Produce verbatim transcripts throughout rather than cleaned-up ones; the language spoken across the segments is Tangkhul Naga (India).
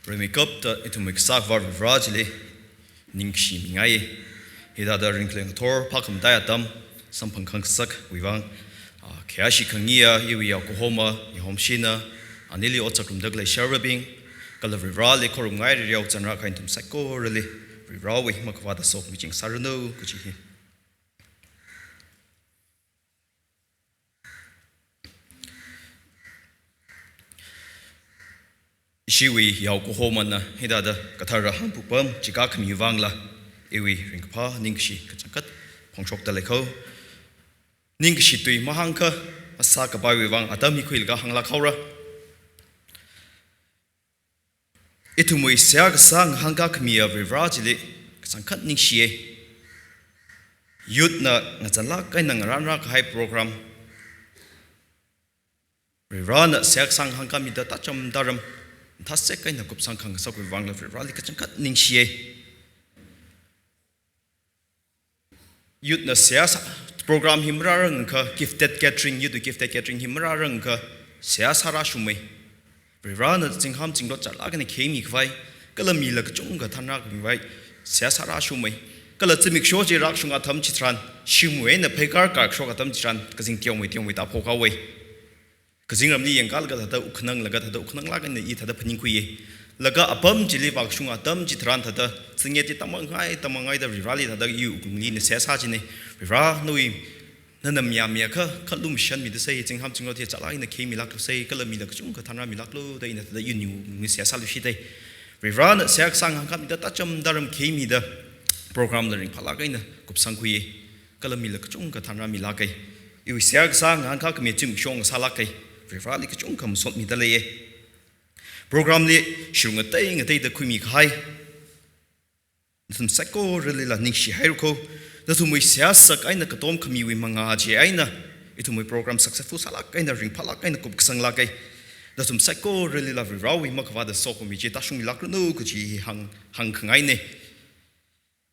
Rimeikapta ithumwui Kasā Akhava Varivara chili ningshimingaiya. Hithāda ringkhalei ngathor phākhamataiya atam samphang khangasakwui vang, ah, khayāshi khangayiya iwui yaokahoma Yahomshina, anili otsak ngarumda khalei sharvabing, kala Varivarali khorumngai riyao chānra kahai nathum saikorali Varivarawui makhavāta sokhami sāranu kaji hi. Ishiwui yaokahomana hithāda kathara hāngpupam chika khami vangla, iwui ringkaphā ningkashi kachangkhat phongshokta leikho. Ningkashi tui mahāngkha, masākapaiwui vang atam hi khuilaga hānglāk haora. Ithumwui seihā kasā ngahānkā khamiya Varivara chili kachangkhat ningshiya. Youth na ngazanlāk eina ngarānrā kahai program, Varivarana seihā kasā ngahānkāmida tacham taram, thasek eina kupsang khangasakwui vangla Varivarali kachangkhat ningshiya. Youth na seihā sā, program hi marārangkha, gifted gathering, youth gifted gathering hi marārangkha, seihā sārāshumei. Varivarana zingham zingrot chālāk eina kheimi khavai, kala mila kachungkha thanrākhami khavai, seihā sārāshumei. Kala zimiksho chi rākashung atam chitharan, shimwui eina pheikar karkashok atam chitharan, kazing teomeiteomei tāphok haowei. Kazingramli yangkālaga thāda wuk khananglaga thāda wuk khananglāk eina i thāda phaningkhuiya. Laga apam chili vākashung atam chitharan thāda, zingyet chi tamngai tamngaida Varivarali thāda i wuklungli ina seihā sā jina. Varivara nawui, nana mayāmayākha, kha lumashanmidasei, zingham zingrot hi chālāk eina kheimilāklusei, kala mila kachungkha thanrāmilāklu da ina thāda iwui wuklungli seihā sāluishita. Varivarana seihā kasā ngahānkāmida tacham taram kheimida program la ringphālāk eina kupsangkhuiya. Kala mila kachungkha thanrāmilāka. Iwui seihā kasā ngahānkā khami zimiksho ngasālāka. Varivarali kachungkha masotmida leiya. Program li shirung ngatei ngateida khuimi kahai nathum saikoralila ningshihairakho. Nathumwui seihā sak eina katom khamiwui mangā chi eina ithumwui program successful sālāk eina ringphālāk eina kupkasanglāka. Nathum saikoralila Varivarawui makhavāta sokhami chi tāshungmilākranu kaji hi hāng, hāngkhangaina.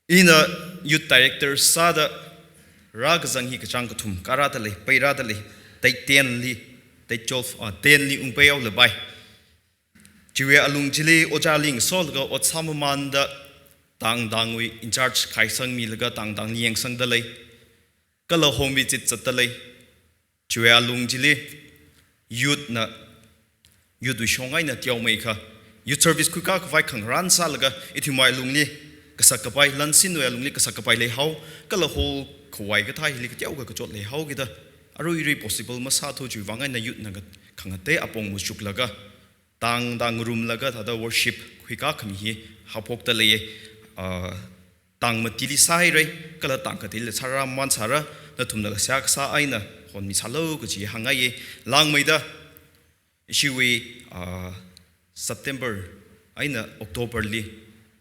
Ina youth director sāda rākazang hi kachāng kathum kārādalei, peirādalei, date ten li, date twelve, ah, ten li ungpeihaolapai. Chiwui alung chili ojāli ngasolaga ot sāmamānda, tangtangwui in charge khaisangmilaga tangtangli yangsangdalei. Kala home visit zatdalei. Chiwui alung chili youth na, youth wui shong eina teomeikha, youth service khuikā khavai khangarān sālaga, ithumwui alungli kasak kapai, lansinwui alungli kasak kapai leihao, kala hall khavai kathā hili kateokha kachot leihao kida, aruirui possible masāthu chiwui vang eina youth na kha-, khangatei apong machuklaga, tangtang ngarumlaga thāda worship khuikā khami hi haophokta leiya. Ah, tang matili sāhaira, kala tang kateila sārāmamān sāra, nathumnala seihā kasā eina honmisālu kaji hāngngaiya. Langmeida, ishiwui, ah, September eina October li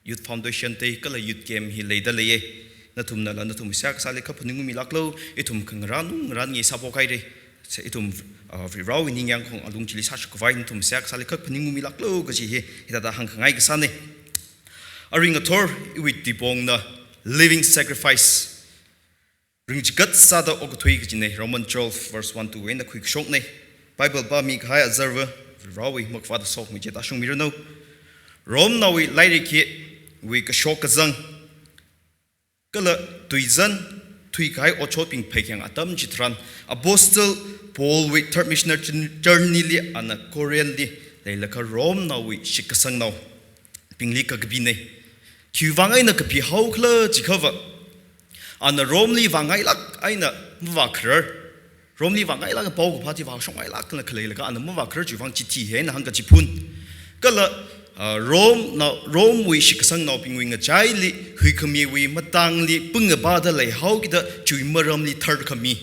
Youth Foundation Day kala Youth Camp hi leidaleiya. Nathumnala nathum seihā kasāli kha phaningung milāklu, ithum khangarān ngarān ngi sāphok haira. Se ithum, ah, Varivarawui ningyāng khong alung chili sāshok khavai nathum seihā kasāli kha phaningung milāklu kaji hi, hithāda hāngkhangai kasāna. Arui ngathor iwui tuipongna living sacrifice, ringchigat sāda okathui kajina, Roman twelve verse one to eina khuikashokna. Bible pāmi kahai azarva, Varivarawui makhavāta sokhami chi tāshungmiranu. Romnaowui lairik hiwui kashok kazang, kala tuizan thuikahai otshotbing pheikhayang atam chitharan, Apostle Paulwui third missionary jour-, journey li ana Corinth li leilakha Romnaowui shitkasangnaobingli kakapina. Khiwui vang eina kapihaokhala jiakhava, ana Romeli vāngailāk eina mavākharar, Romeli vāngailāk eina paokaphā chi vāshokngailāk eina khaleilaga ana mavākharar chiwui vang chithi hi eina hāngkachiphun. Kala, ah, Romnao, Romwui shitkasangnaobingwui ngachaili huikhamiwui matangli pungapāda leihao kida chiwui maramli tharkhami.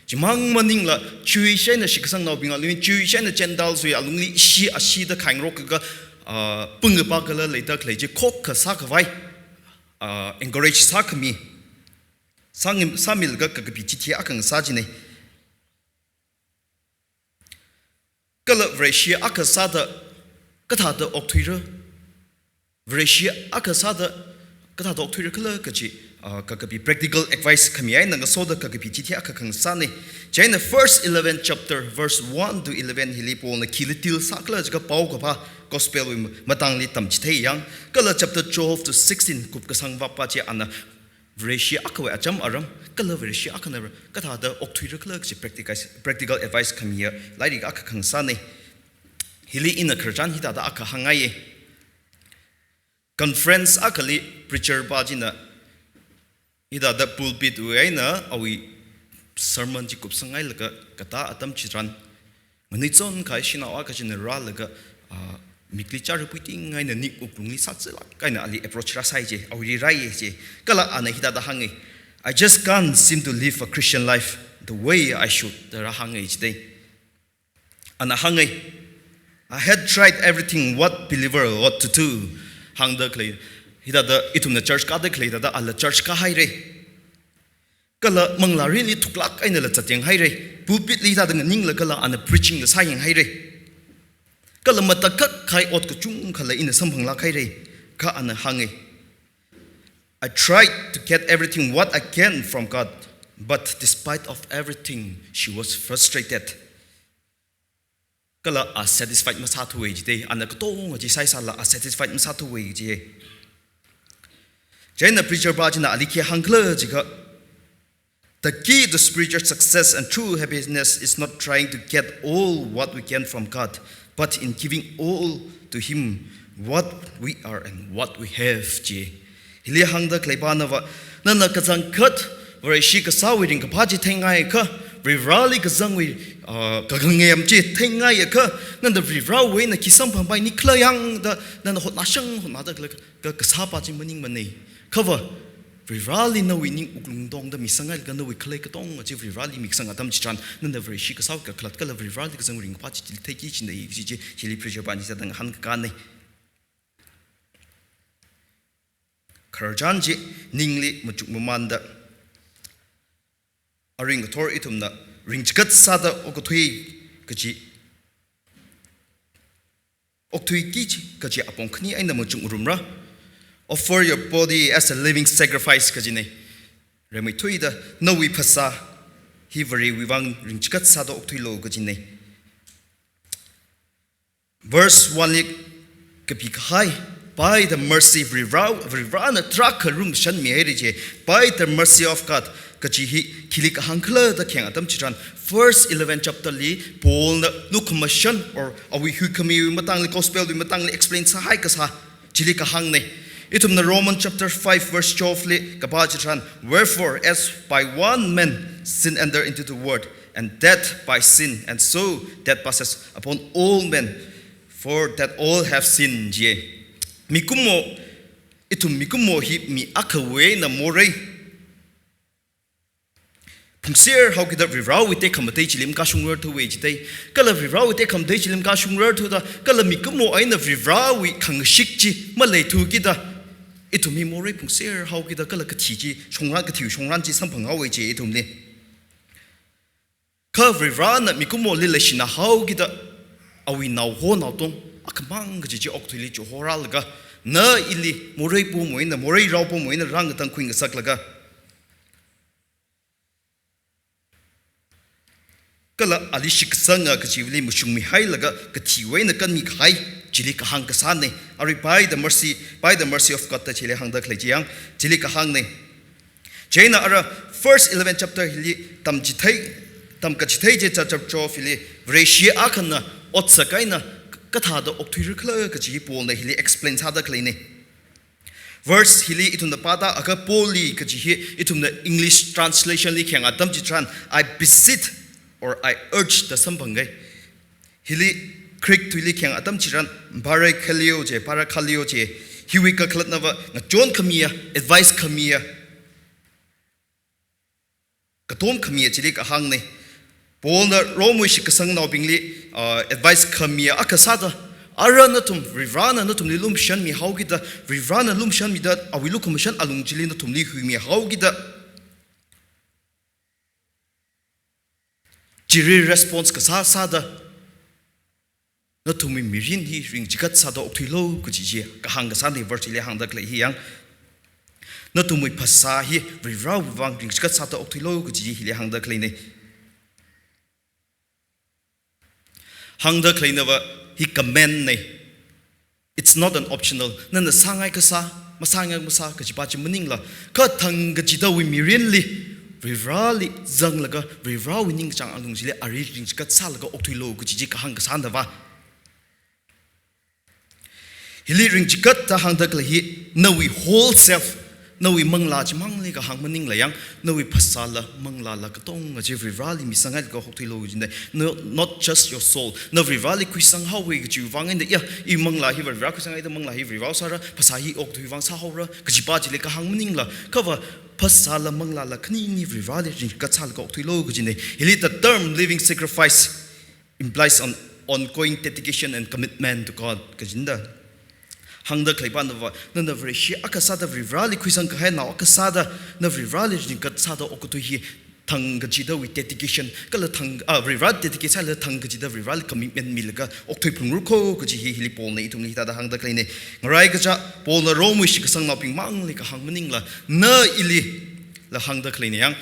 Chimang maningla, chiwui eina shitkasangnaobing alungli, chiwui eina Gentiles wui alungli ishi ashida khaingarok kaka, ah, pungapā kala leida khalei chi khokkha sākhavai, ah, encourage sākhami. Sāngim, sāmilaga kakapi chithi akha ngasā jina. Kala Vareshi akha sāda kathāda okthuira? Vareshi akha sāda kathāda okthuirakhala kaji uh, kakapi practical advice khami eina ngasoda kakapi chithi akha khangasāna. Chieina first eleven chapter, verse one to eleven hili Paulna khi literal sākhala jiakha paokaphā gospel wui matangli tamchithei yang, kala chapter twelve to sixteen kupkasang vapa chi ana Vareshi akhawui acham aram, kala Vareshi akhana ra kathāda okthuirakhala kaji practical, practical advice khamiya lairik akha khangasāna. Hili ina khararchan hithāda akha hāngngaiya. Conference akhali preacher pa china hithāda pulpit wui eina awui sermon chi kupsanghailaga katā atam chitharan, nganuichon kahai shanao akha china rālaga, ah, mikli chara puiting eina ning wuklungli sāzalāk eina ali approach rāsai je, awuili rāya je. Kala ana hithāda hānga, "I just can't seem to live a Christian life the way I should," da rāhānga jidei. Ana hānga, "I had tried everything what believer ought to do." Hāngda khalei, hithāda ithumna church kāda khalei thāda ala church kāhaira. Kala manglā rinli thuklāk einala zatyang haira. Pulpit li thāda nganingla kala ana preaching la sāyang haira. Kala matakhak kahai ot kachungkhala ina samphanglāk haira. Kha ana hānga, "I tried to get everything what I can from God, but despite of everything, she was frustrated." Kala a satisfied masāthuwa jidei, ana katonga chi saisāla a satisfied masāthuwa ji. Chieina preacher pa china ali khi hāngkhala jiakha, "The key to spiritual success and true happiness is not trying to get all what we can from God, but in giving all to Him what we are and what we have," ji. Hili hāngda khalei panava, nana kachangkhat Vareshi kasāwui ringkaphā chi theingai akha, Varivarali kazangwui, ah, kakhangaim chi theingai akha, nana Varivarawui eina khi samphangpaini khala yangda nana hotnāshang hotnāda khalei ka, kasā pa chi maningmana. Khava, Varivarali nawui ning wuklung tongda misangngailaga nawui khalei katonga chi Varivarali mikasang atam chitharan, nana Vareshi kasā kakhalat kala Varivarali kazangwui ringkaphā chi theiki kajina chi chi, hili preacher pani sāda ngahānkakāna. Khararchan chi ningli machukmamānda, aring kathor ithumna ringchigat sāda okathui kaji, okthuiki kaji apong khani eina machukngarumra. "Offer your body as a living sacrifice," kajina. Rimeithuida nawui phasā hi Varewui vang ringchigat sāda okthuilu kajina. Verse one li kapi kahai, "By the mercy," Varivara, Varivarana tarākha lumashanmihaira ji. "By the mercy of God," kaji hi khili kahāng khala da khayang atam chitharan, first eleven chapter li Paulna lukhamashan or awui huikhamiwui matangli, gospel wui matangli explain sāhai kasā chili kahāngna. Ithumna Roman chapter five verse twelve li kapā chitharan, "Wherefore, as by one man sin entered into the world, and death by sin, and so death passes upon all men, for that all have sinned," ji. Mikumo, ithum mikumo hi mi akhawui eina morei phungser haokida Varivarawui tekhamatei chili makashungrarthuwa jidei. Kala Varivarawui tekhamatei chili makashungrarthuda, kala mikumo eina Varivarawui khangashik chi maleithukida, ithum hi morei phungser haokida, kala kathi chi shongran, kathiwui shongran chi samphanghaowa ji ithumli. Kha Varivarana mikumoli leishina haokida, awui naoho naotong akhamang kaji chi okathuili chihorālaga, na ili morei pumwui eina, morei rao pumwui eina rāngatangkhui ngasaklaga, kala ali shitkasanga kajili mashungmihailaga kathiwui eina kanmi kahai chili kahāng kasāna. Arui by the mercy, by the mercy of God da chili hāngda khalei chi yang, chili kahāngna. Chieina ara first eleven chapter hili tamchithei, tamkachithei chi chapter twelve hili Vareshi akhana otsak eina kathāda okthuirakhala kaji hi Paulna hili explain sāda khaleina. Verse hili ithumna pāda akha Paulli kaji hi ithumna English translation li khayang atam chitharan, "I beseech," or "I urge" da samphanga. Hili Greek tuili khayang atam chitharan, "Parakhaleo" ji, "Parakhaleo" ji. Hiwui kakhalatnava ngachon khamiya, advice khamiya, katom khamiya chili kahāngna. Paulna Romewui shitkasangnaobingli, ah, advice khamiya akha sāda, ara nathum Varivarana nathumli lumashanmi haokida, Varivarana lumashanmida awui lukhamashan alung chili nathumli huimi haokida, chili response kasā sāda, nathumwui mirin hi ringchigat sāda okthuilu kaji chi kahāng kasāna. Verse hili hāngda khalei hi yang. Nathumwui phasā hi Varivarawui vang ringchikat sāda okthuilu kaji hili hāngda khaleina. Hāngda khaleina va hi command na. It's not an optional. Nana sāngai kasā, masāngai masā kajipa chi maningla. Kha thangkachidawui mirinli, Varivarali zanglaga, Varivarawui ningkachāng alung chili ari ringchikat sālaga okthuilu kaji chi kahāng kasāna va. Hili ringchikat da hāngda khalei hi, nawui whole self, nawui manglā chimangli kahāng maningla yang, nawui phasāla, manglāla katonga chi Varivarali misangailaga okthuilu kajina. No, not just your soul. Na Varivarali khuisanghaowa kajiwui vang eina, ya, i manglā hi Varivara khuisangaida manglā hi Varivara sāra, phasā hi okathuiwui vang sāhaora, kajipa chili kahāng maningla, kha va phasāla manglāla khanini Varivarali ringchikat sālaga okthuilu kajina. Hili the term living sacrifice implies an ongoing dedication and commitment to God kajina. Hāngda khaleipana va, nana Vareshi akha sāda Varivarali khuisangkahai nao akha sāda, na Varivarali ringchikat sāda okathui hi thangkachidawui dedication, kala thang, ah, Varivara dedicate sālaga thangkachida Varivarali commitment milaga okthui phalungra kho kaji hi hili Paulna ithumli hithāda hāngda khaleina. Ngarai kaja Paulna Romewui shitkasangnaobing mangli kahāng maningla, na ili la hāngda khaleina yang.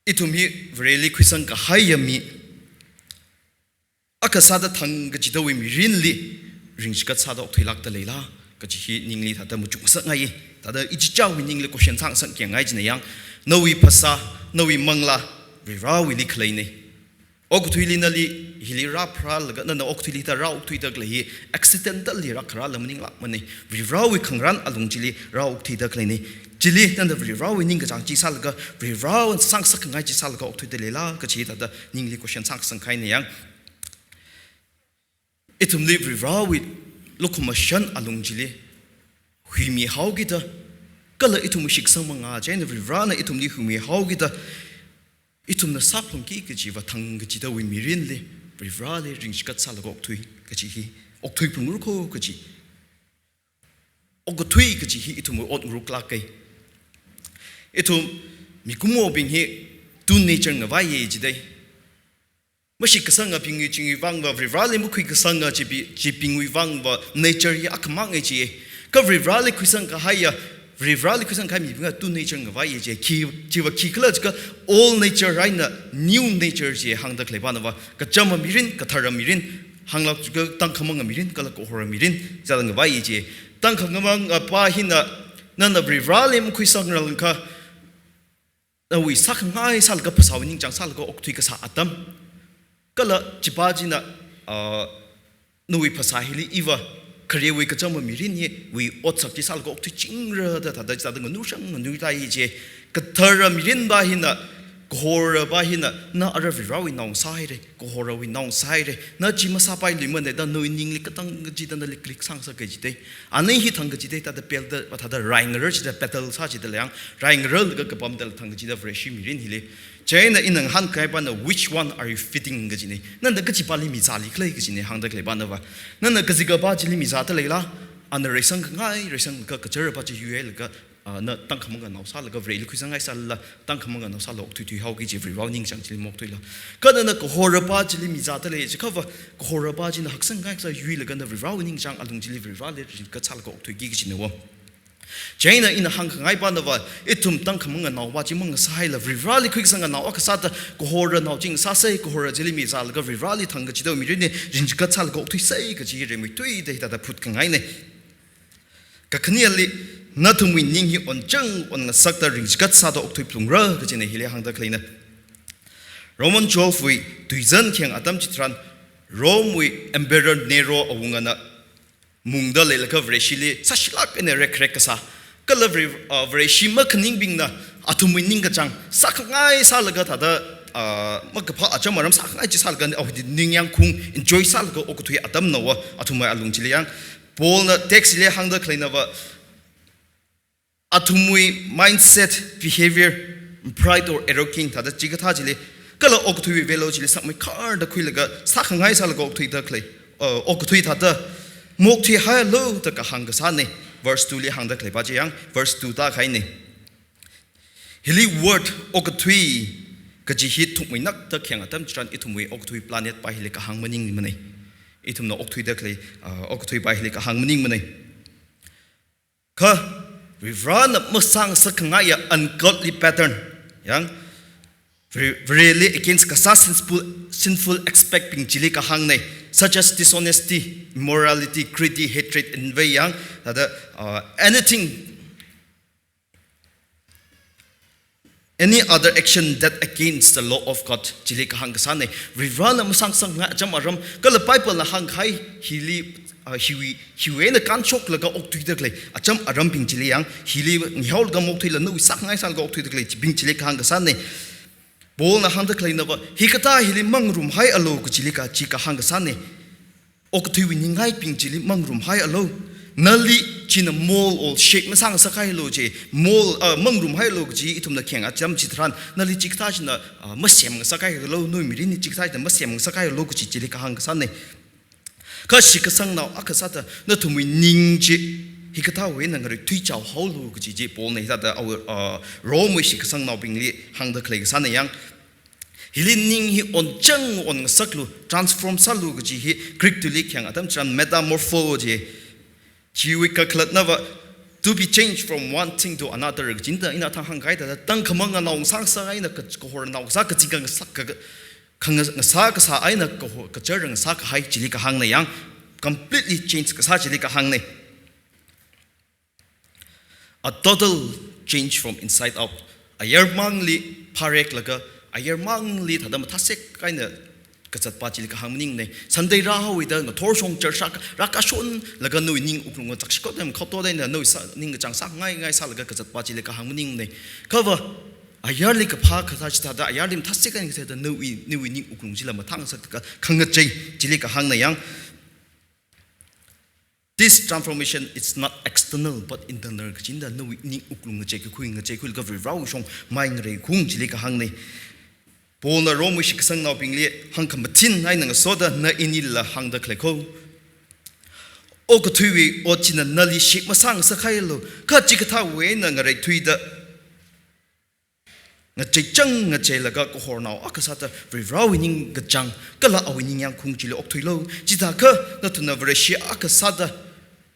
Ithum hi Vareli khuisangkahaiya mi akha sāda thangkachidawui mirinli ringchikat sāda okthuilākda leila, kaji hi ningli thāda machuk ngasakngai. Thāda ichichāwui ningli question sāngasak kyangai china yang, nawui phasā, nawui manglā, Varivarawuili khaleina. Okathuili nali hili rāpharālaga, nana okathuili thāda rāokthuida khalei hi accidentally rākharāla maninglākmana. Varivarawui khangarān alung chili rāokthuida khaleina. Chili nana Varivarawui ningkachāng chi sālaga, Varivarawui sāngasakngai chi sālaga okthuida leila, kaji thāda ningli question sāngasakngaina yang. Ithumli Varivarawui lukhamashan alung chili huimihaokida, kala ithum shitkasang mangā chieina Varivarana ithumli huimihaokida, ithumna sāphungki kajiva thangkachidawui mirinli Varivarali ringchikat sālaga okthui kaji hi, okthui phalungra kho kaji. Okathui kaji hi ithumwui ot ngaruklāka. Ithum mikumobing hi two nature ngavaiya jida. Mashitkasangabingwui chingwui vangva, Varivarali makhuikasanga chibi, chibingwui vangva nature hi akhamanga jiya. Kha Varivarali khuisangkahaiya, Varivarali khuisangkahai mibingva two nature ngavaiya jiya. Khi, chiva khikhala jiakha old nature eina new nature chi hāngda khaleipana va. Kachama mirin, kathara mirin, hānglāk jiakha tangkhamanga mirin, kala kahora mirin, jala ngavaiya jiya. Tangkhamangapa hina, nana Varivarali makhuisangralakha, nawui sākhangai sālaga phasāwui ningchāng sālaga okthui kasā atam. Kala chipa china, ah, nawui phasā hili iva kharewui kachama mirin hiwui otsak chi sālaga okthuichingra da thāda chithāda nganushang nganuilāka ji. Kathara mirinpa hina, kahorapa hina, na ara Varivarawui nao sāhaira, kahorawui nao sāhaira, na chi masāpailuimana da nawui ningli katang kachida nali click sāngasaka jida. Ana hi thangkachida thāda pelda, thāda raingarar chida, battle sā chida lei yang, raingararlaga kapamda thangkachida Vareshi mirin hili. Chieina ina ngahānkahaipana, which one are you feeding kajina. Nana kachipali mizālikhala kajina, hāngda khaleipana va. Nana kazikapa chili mizāda leila, ana reisangkhangai, reisanglaga kacharapa chi yuihailaga, ah, na tangkhamanga nao sālaga Vareli khuisangngai sālala, tangkhamanga nao sālaga okthuithuihaoki ji Varivarawui ningchāng chili maokthuila. Kha nana kahorapa chili mizāda lei jiakhava, kahorapa china haksangkhangai sā yuilaga na Varivarawui ningchāng alung chili Varivarali ringchikat sālaga okthuiki kajina va. Chieina ina hāngkhangaipana va, ithum tangkhamanga naopa chi mangasāhaila, Varivarali khuikasanga nao akha sāda kahora nao chi ngasāsa, kahora chili mizālaga Varivarali thangkachida mirinli ringchikat sālaga okthuisa kaji hi rimeithuida hithāda phutkhangaina. Kakhaneli, nathumwui ning hi onchang onngasakta ringchikat sāda okthui phalungra kajina hili hāngda khaleina. Roman twelve wui tuizan khayang atam chitharan, Rome wui Emperor Nero awungana mungda leilakha Vareshili sāshilāk eina rekrek kasā. Kala Vare-, ah, Vareshi makhaningbingna athumwui ningkachāng sākhangai sālaga thāda, ah, makaphā acham aram sākhangai chi sālaga, ah, ningyāngkhaung enjoy sālaga okathui atamna va, athumwui alung chili yang. Paulna text li hāngda khaleina va, athumwui mindset, behavior, pride or arrogance thāda chikathā chili, kala okathuiwui value chili sakmeikharda khuilaga, sākhangai sālaga okthuida khalei, uh, okathui thāda maokthuihaialu da kahāng kasāna. Verse two li hāngda khaleipa chi yang, verse two tākahaina. Hili word okathui kaji hi thukmeinakda khayang atam chitharan ithumwui okathui planet pa hili kahāng maningmana. Ithumna okthuida khalei, uh, okathuipa hili kahāng maningmana. Kha, Varivarana masāngasakkhangaiya ungodly pattern, yang, Vare-, Vareli against kasā sinful, sinful aspect bing chili kahāngnei, such as dishonesty, immorality, greedy, hatred, envy, yang, thāda, uh, anything, any other action that against the law of God, chili kahāng kasānei. Varivarana masāngasakngai acham aram, kala Bible na hāngkahai hili, uh, hiwui, hiwui eina kānshoklaga okthuida khalei acham arambing chili, yang, hili ngihaolaga maokthuila nawui sākhangai sālaga okthuida khalei bing chili kahāng kasānei. Paulna hāngda khaleina va, hikathā hili mangarumhaialu kachili ka, chi kahāng kasānei. Okathuiwui ningngaibing chili mangarumhaialu. Nali china mold or shape masāngasakhaialu chi. Mold, uh, mangarumhaialu kaji ithumna khayang acham chitharan, nali chikathā china, uh, masemngasakhaialu, nawui mirinli chikathā china masemngasakhaialu kaji chili kahāng kasānei. Kha shitkasangnao akha sāda nathumwui ning chi hikathāwui eina ngareithuichaohaolu kaji chi Paulna hithāda awui, uh, Romewui shitkasangnaobingli hāngda khalei kasānei, yang. Hili ning hi onchang onngasaklu, transform sālu kaji hi Greek tuili khayang atam chitharan metamorpho ji. Chiwui kakhalatna va, to be changed from one thing to another kajina, ina thang hāngkahai thāda, tangkhamang nganao ngasāngasā eina ka-, kahor nao kasā, kazing kangasak ka, ka, khangasā kasā eina kaho-, kachar ngasākahai chili kahāngnei, yang, completely change kasā chili kahāngnei. A total change from inside out. Ayarmangli phāreklaga, ayarmangli thāda mathāsek eina kazatpa chili kahāng maningnei. Sunday rāhaoda ngathor shong church rā, rākashonlaga nawui ning wuklung va chakshikot eina khotto eina nawui sā, ningkachāng sāngaingai sālaga kazatpa chili kahāng maningnei. Kha va, ayarli kaphā kasā chithāda, ayarli mathāsek eina kasā thāda nawui, nawui ning wuklung chila mathāngasakta khangachei chili kahāngnei, yang. This transformation is not external but internal kajina, nawui ning wuklung ngacheikakhui, ngacheikhuilaga Varivarawui shong mai ngareikhaung chili kahāngnei. Paulna Romewui shitkasangnaobingli hāngkhamathin eina ngasoda, na inila hāngda khalei kho. Okathuiwui ot china nali shape masāngasakhaialu, kha chikathāwui eina ngareithuida ngacheichang ngacheilaga kahornao akha sāda Varivarawui ningkachāng kala awui ningyāngkhaung chili okthuilu. Chithākha nathumna Vareshi akha sāda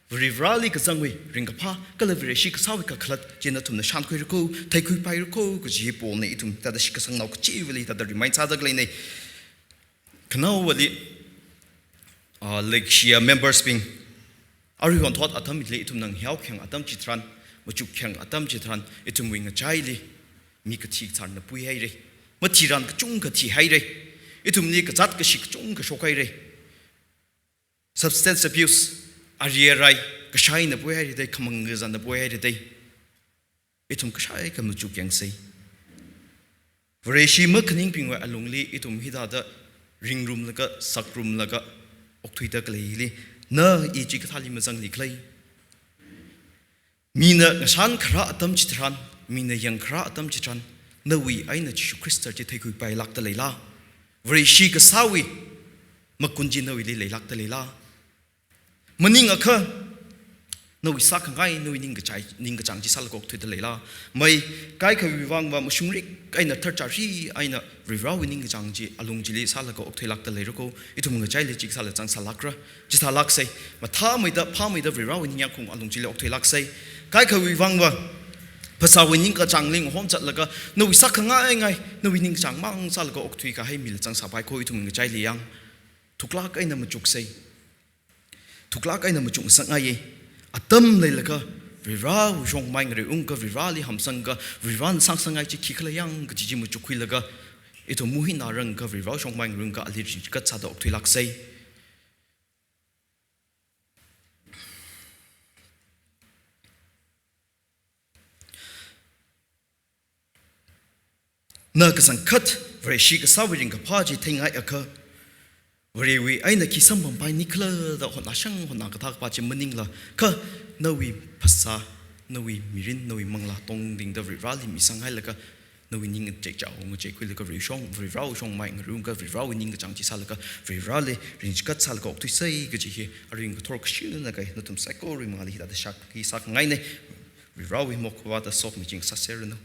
Varivarali kazangwui ringkaphā kala Vareshi kasāwui kakhalat chi nathumna shānkhuira kho, theikhuipaira kho kaji hi Paulna ithum thāda shitkasangnao kachivali thāda remind sāda khaleinei. Khanaowali, ah, leikashiya members bing, arui honthot atam hili ithumna ngahao khayang atam chitharan, machuk khayang atam chitharan, ithumwui ngachaili mi kathi kazārna puihairei. Mathiran kachungkha thihairei. Ithumli kazāt kashi kachungkha shokhairei. Substance abuse, ari arai, kashaina puihairei dei, khamang kazāna puihairei dei. Ithum kashai kha machuk yangsei. Vareshi makhaningbingwui alungli ithum hithāda ringrumlaga, sakrumlaga, okthuida khalei hili, na i chikathāli mazangli khalei. Mina ngashan kharā atam chitharan, mina yang kharā atam chitharan, nawui eina Jishu Khrista chi theikhuipailākda leila? Vareshi kasāwui magun chi nawuili leilākda leila? Maningakha, nawui sākhangai, nawui ningkachai, ningkachāng chi sālaga okthuida leila? Mai, kaikhawui vangva mashungrik eina tharchari eina Varivarawui ningkachāng chi alung chili sālaga okthuilākda leira kho, ithum ngachaili chikathāla zangsālākra? Chithālāksei, mathāmeida, phāmeida Varivarawui ningyāngkhaung alung chili okthuilāksei. Kaikhawui vangva, phasāwui ningkachāngli ngahom zatlaga, nawui sākhangai ngai, nawui ningkachāng mang sālaga okthuikahai mila zangsāpai kho ithum ngachaili yang. Thuklāk eina machuksei. Thuklāk eina machuk ngasakngaiye. Atam leilaga, Varivarawui shong mai ngareiungakha, Varivarali hamsangakha, Varivarana sāngasakngai chi khikhala yang kaji chi machukkhuilaga, ithum muhinna rangakha, Varivarawui shong mai ngareiungakha, ali ringchikat sāda okthuilāksei. Na kachangkhat Vareshi kasāwui ringkaphā chi theingai akha, Varewui eina khi samphampaini khala da hotnashang hotnakathā kaphā chi maningla, kha nawui phasā, nawui mirin, nawui manglā tongdingda Varivarali misang hailaga, nawui ning ngacheichao ngacheikhuilaga Varewui shong, Varivarawui shong mai ngareiungakha Varivarawui ningkachāng chi sālaga, Varivarali ringchikat sālaga okthuisei kaji hi, arui ngathor kashina kai, nathum saikorawui mangāli hithāda shākhui sākhangainei. Varivarawui mokhava da sokmi ching sāseranu.